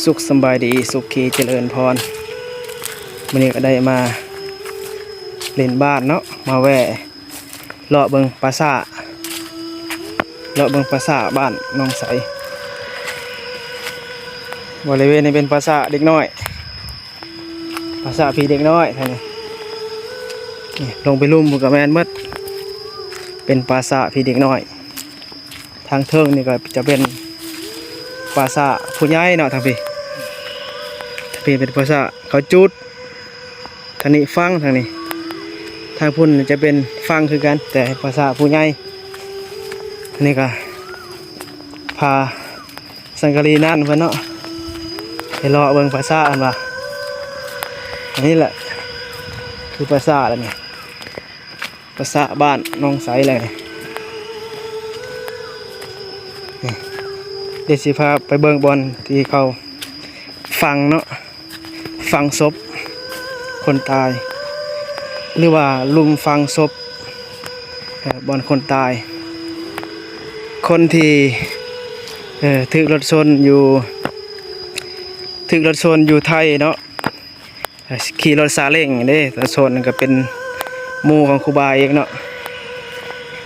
ສຸກສຳບາຍດີ ສຸຂີຈະເລີນພອນ. ມື້ນີ້ກໍໄດ້ມາຫຼິ້ນບ້ານເນາະ ມາແວ່ເລາະເບິ່ງປ່າຊ້າ ເລາະເບິ່ງປ່າຊ້າບ້ານໜອງໄຊ. ບໍລິເວນນີ້ເປັນປ່າຊ້າເດັກນ້ອຍ ປ່າຊ້າຜີເດັກນ້ອຍທາງນີ້. ນີ້ລົງໄປລຸ່ມພຸ້ນກໍແມ່ນໝົດ ເປັນປ່າຊ້າຜີເດັກນ້ອຍ. ທາງເທິງນີ້ກໍຈະເປັນປ່າຊ້າຜູ້ໃຫຍ່ເນາະ ທາງພີ້ ທາງພີ້ເປັນປ່າຊ້າເຂົາຈູດ. ທາງນີ້ຝັ່ງ ທາງນີ້ ທາງພຸ້ນຈະເປັນຝັ່ງຄືກັນ ແຕ່ປ່າຊ້າຜູ້ໃຫຍ່. ອັນນີ້ກໍພາສັງກະລີນັ້ນເພິ່ນເນາະ ໄປເລາະເບິ່ງປ່າຊ້າ ເພິ່ນວ່າ. ອັນນີ້ແຫຼະຄືປ່າຊ້າແລ້ວນີ້ ພາສາບ້ານໜອງໄຊແຫຼະ. ນີ້ ດຽວຊິພາໄປເບິ່ງບ່ອນທີ່ເຂົາຝັງເນາະ ຝັງສົບຄົນຕາຍ ຫຼືວ່າຫຼຸມຝັງສົບ ເອີ ບ່ອນຄົນຕາຍ ຄົນທີ່ ເອີ ຖືກລົດຊົນຢູ່ ຖືກລົດຊົນຢູ່ໄທເນາະ. ຂີ່ລົດຊາເລັ້ງເດ້ ແຕ່ໂຊນນັ້ນກໍເປັນໝູ່ຂອງຄູບາເອງເນາະ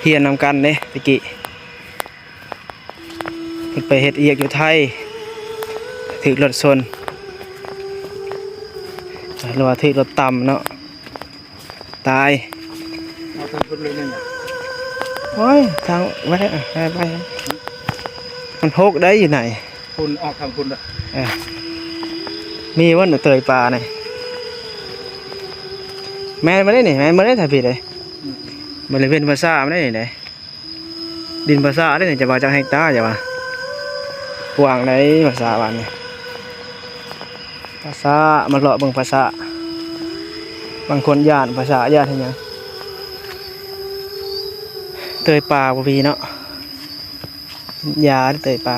ຮຽນນຳກັນເດ້ແຕ່ກີ້. ເພິ່ນໄປເຮັດວຽກຢູ່ໄທ ຖືກລົດຊົນ ຫຼືວ່າຖືກລົດຕຳເນາະ ຕາຍ. ເອົາທາງພຸ້ນເລີຍນີ້ນະ ໂອ້ຍ ທາງແວະ ແວະໄປ ມັນຫົກໄດ໋ຢູ່ໃນ ພຸ້ນອອກທາງພຸ້ນເດີ. ເອີ ມີບໍ່ເຕີຍປານີ້? ແມ່ນບໍ່ໄດ້ນີ້ ແມ່ນບໍ່ໄດ້ຖ້າຜິດເດ້. ອືມ ບໍລິເວນພາສາມັນໄດ້ນີ້ເດ້ ດິນພາສາໄດ້ນີ້ ຈະວ່າຈັກເຮັກຕາ ຈະວ່າກວ້າງໃດ໋ພາສາບ້ານນີ້. ພາສາ ມາເລາະເບິ່ງພາສາ ບາງຄົນຢ້ານພາສາ ຢ້ານເຮັດຫຍັງ ເຕີຍປາບໍ່ມີເນາະ. ຢາເຕີຍປາ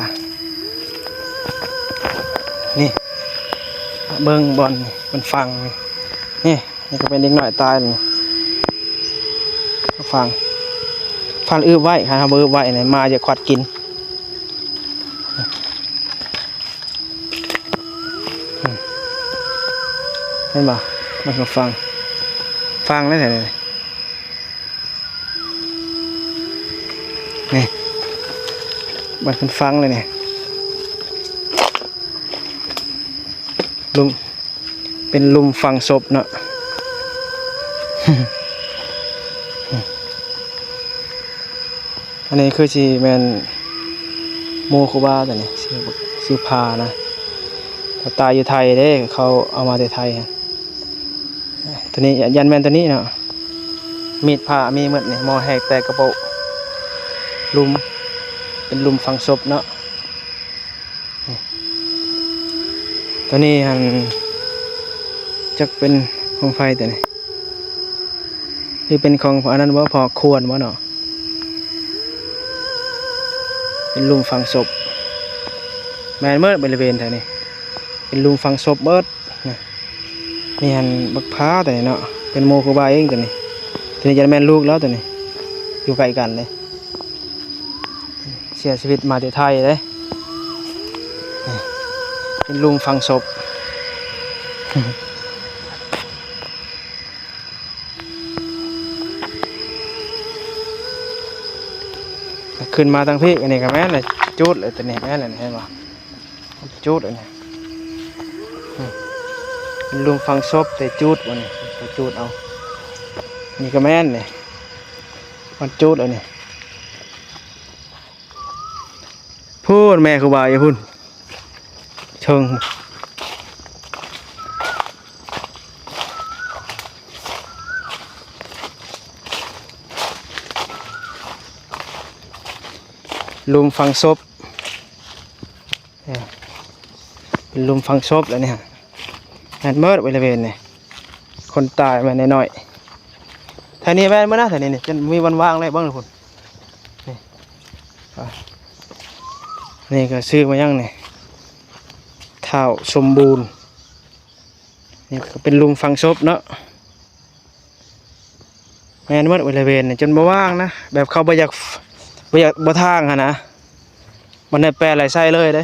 ນີ້ ເບິ່ງບ່ອນນີ້ ມັນຝັງນີ້ ນີ້ ນີ້ກໍເປັນເດັກນ້ອຍຕາຍນີ້ ຝັງ ຝັງອຶບໄວ້ ຄັນເຮົາບໍ່ອຶບໄວ້ນີ້ ໝາຈະຄວັດກິນ. ເຫັນບໍ່? ມັນກໍຝັງ ຝັງໄດ້ແທ້ນີ້. ນີ້ ມັນເປັນຝັງເລີຍນີ້ ຫຼຸມ ເປັນຫຼຸມຝັງສົບເນາະ. ອັນນີ້ຄືຊິແມ່ນໝູ່ຄູບາຕົວນີ້ ຊື່ ຊື່ພານະ ເຂົາຕາຍຢູ່ໄທເດ້ ເຂົາເອົາມາແຕ່ໄທຫັ້ນ. ຕົວນີ້ຢ້ານແມ່ນຕົວນີ້ເນາະ ມີດພ້າມີໝົດນີ້ ໝໍ້ແຫກແຕກກະໂປະ ຫຼຸມ ເປັນຫຼຸມຝັງສົບເນາະ. ຕົວນີ້ຫັ້ນ ຈັກເປັນຂອງໃຜຕົວນີ້ ຫຼືເປັນຂອງອັນນັ້ນບໍ່ ພໍ່ຄວນບໍ່ເນາະ. ເປັນຫຼຸມຝັງສົບ ແມ່ນໝົດ ບໍລິເວນແຖວນີ້ເປັນຫຼຸມຝັງສົບໝົດ. ນີ້ຫັ້ນບັກພ້າຕົວນີ້ເນາະ ເປັນໝູ່ຄູບາເອງຕົວນີ້ ຕົວນີ້ຈະແມ່ນລູກລາວຕົວນີ້ ຢູ່ໃກ້ກັນເດ້ ເສຍຊີວິດມາແຕ່ໄທເດ້. ນີ້ເປັນຫຼຸມຝັງສົບ ຂຶ້ນມາທາງພີ້ ອັນນີ້ກໍແມ່ນແຫຼະ ຈູດເລີຍຕົວນີ້ ແມ່ນແຫຼະ ເຫັນບໍ່? ຈູດອັນນີ້ ອືມ ເປັນຫຼຸມຝັງສົບ ແຕ່ຈູດອັນນີ້ ແຕ່ຈູດເອົາ ນີ້ກໍແມ່ນນີ້ ມັນຈູດອັນນີ້ ພຸ້ນແມ່ຄູບາຢູ່ພຸ້ນເທິງ. ຫຼຸມຝັງສົບ ເອີ ເປັນຫຼຸມຝັງສົບແລ້ວນີ້ ແມ່ນໝົດບໍລິເວນນີ້ ຄົນຕາຍແມ່ນນ້ອຍໆ ແຖວນີ້ແມ່ນໝົດນະ ແຖວນີ້ນີ້ ຈົນມີບ່ອນວ່າງເລີຍ ເບິ່ງພຸ້ນ ນີ້ ອ່າ ນີ້ກໍຊື່ວ່າຫຍັງນີ້ ທ້າວສົມບູນ ນີ້ກໍເປັນຫຼຸມຝັງສົບເນາະ. ແມ່ນໝົດບໍລິເວນນີ້ ຈົນບໍ່ວ່າງນະ ແບບເຂົາບໍ່ຢາກ ບໍ່ຢາກ ບໍ່ຖາງຫັ້ນນະ ບໍ່ໄດ້ແປໄຫຼໃສ່ເລີຍເດ້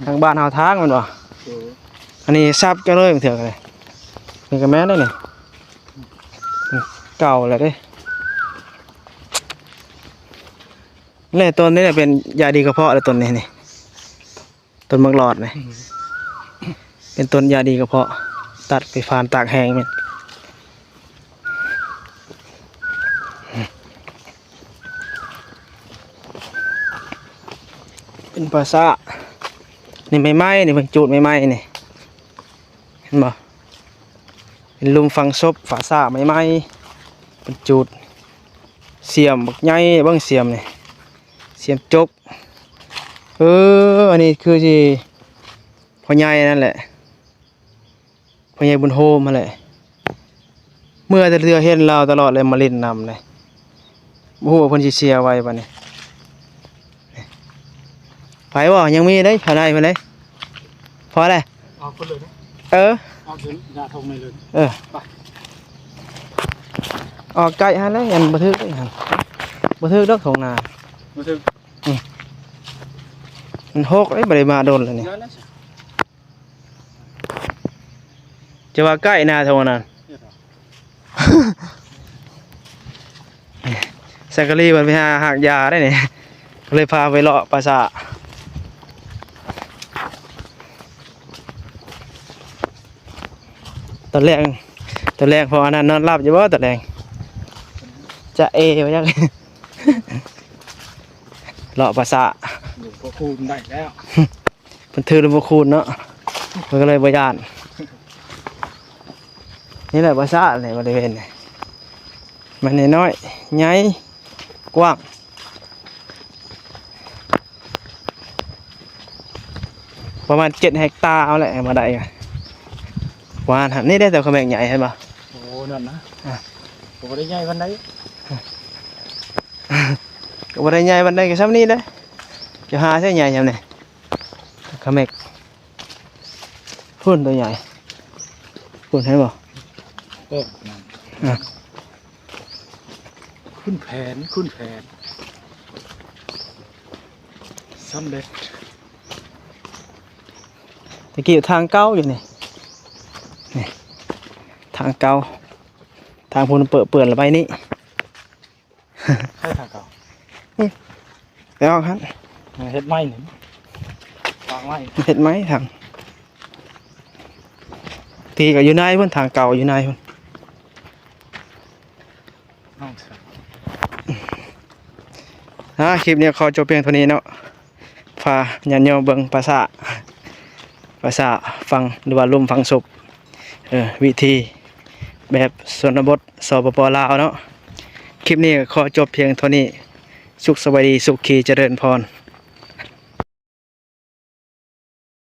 ທາງບ້ານເຮົາທາງແມ່ນບໍ່? ເອີ ອັນນີ້ສັບກັນເລີຍບາງເທື່ອກໍໄດ້. ນີ້ກໍແມ່ນເດ້ນີ້ ເກົ່າແລ້ວເດ້. ແລະ ຕົ້ນນີ້ແຫຼະເປັນຢາດີກະເພາະ ແລະ ຕົ້ນນີ້ນີ້ ຕົ້ນໝາກຫຼອດນີ້ ອືມ ເປັນຕົ້ນຢາດີກະເພາະ ຕັດໄປຟານຕາກແຫ້ງແມ່ນ ເປັນປາສາດ ນີ້ໃໝ່ໆ ນີ້ເພິ່ນຈູດໃໝ່ໆ ນີ້ ເຫັນບໍ່? ເປັນຫຼຸມຝັງສົບ ຝາຊ້າໃໝ່ໆ ເປັນຈູດ ສຽມບັກໃຫຍ່ ເບິ່ງສຽມນີ້ ສຽມຈົກ. ເອີ ອັນນີ້ຄືຊິພໍ່ໃຫຍ່ນັ້ນແຫຼະ ພໍ່ໃຫຍ່ບຸນໂຮມຫັ້ນແຫຼະ. ເມື່ອແຕ່ເທື່ອເຫັນລາວຕະຫຼອດເລີຍ ມາຫຼິ້ນນຳເລີຍ. ບໍ່ຮູ້ວ່າເພິ່ນຊິເສຍໄວປານໃດ. ໄປບໍ່? ຍັງມີເດ້ ພາຍໃນພຸ້ນເດ້. ພໍແລ້ວ ອອກພຸ້ນເລີຍເນາະ. ເອີ ອອກເດີນໜ້າທົ່ງນີ້ເລີຍ. ເອີ ໄປ ອອກໃກ້ຫັ້ນແຫຼະ ຍັງບໍ່ຖືກເດ້ຫັ້ນ ບໍ່ຖືກດອກທົ່ງນາ ບໍ່ຖືກ. ອືມ ມັນຫົກເດ້ ບໍ່ໄດ້ມາດົນແລ້ວນີ້. ຢ່າແລ້ວຊະ ຈະວ່າໃກ້ນາທົ່ງນັ້ນ. ສັງກະລີເພິ່ນໄປຫາຮາກຢາໄດ໋ນີ້ ເລີຍພາໄປເລາະປ່າຊ້າ. ຕອນແລງ ຕອນແລງ ພໍອັນນັ້ນນອນຫຼັບຢູ່ບໍ່ຕອນແລງ? ຈະເອວ່າຈັ່ງ ເລາະປ່າຊ້າ ຫຼວງພໍ່ຄູນໄດ້ແລ້ວ. ເພິ່ນຖືຫຼວງພໍ່ຄູນເນາະ ເພິ່ນກໍເລີຍບໍ່ຢ້ານ. ນີ້ແຫຼະປ່າຊ້າໃນບໍລິເວນນີ້ ມັນນ້ອຍໆ ໃຫຍ່ ກວ້າງ ປະມານເຈັດເຮັກຕາເອົາແຫຼະ ມາໄດ້ປະມານຫັ້ນ. ນີ້ໄດ້ແຕ່ຂະແໝກໃຫຍ່ ເຫັນບໍ່? ໂອ້ ນັ້ນນະ ອ່ະ ກໍບໍ່ໄດ້ໃຫຍ່ປານໃດ ກໍບໍ່ໄດ້ໃຫຍ່ປານໃດ ກໍຊ່ຳນີ້ແຫຼະ. ຈະຫາໃຊ້ໃຫຍ່ຊ່ຳນີ້ ຂະແໝກ. ພຸ້ນ ໂຕໃຫຍ່ ພຸ້ນ ເຫັນບໍ່? ໂອ້ ນັ້ນ ອ່ະ ຂຸນແຜນ ຂຸນແຜນ ສຳເລັດ. ຕະກີ້ທາງເກົ່າຢູ່ນີ້ ນີ້ ທາງເກົ່າ ທາງພຸ້ນເປິເປື້ອນລະໄປນີ້. ໃສ່ທາງເກົ່າ ນີ້ ໄປອອກຫັ້ນ ເຮັດໃໝ່ນີ້ ວາງໄວ້ ເຮັດໃໝ່ທາງ ທີ່ກໍຢູ່ໃນພຸ້ນ ທາງເກົ່າຢູ່ໃນພຸ້ນ. ອາ ຄລິບນີ້ຂໍຈົບພຽງເທົ່ານີ້ເນາະ. ພາຍາດໂຍມເບິ່ງປາສາດ ປາສາດຝັງ ຫຼືວ່າຫຼຸມຝັງສົບ ເອີ ວິທີແບບຊົນນະບົດ ສປປ ລາວເນາະ. ຄລິບນີ້ກໍຂໍຈົບພຽງເທົ່ານີ້. ສຸກສະບາຍດີ ສຸຂີຈະເລີນພອນ.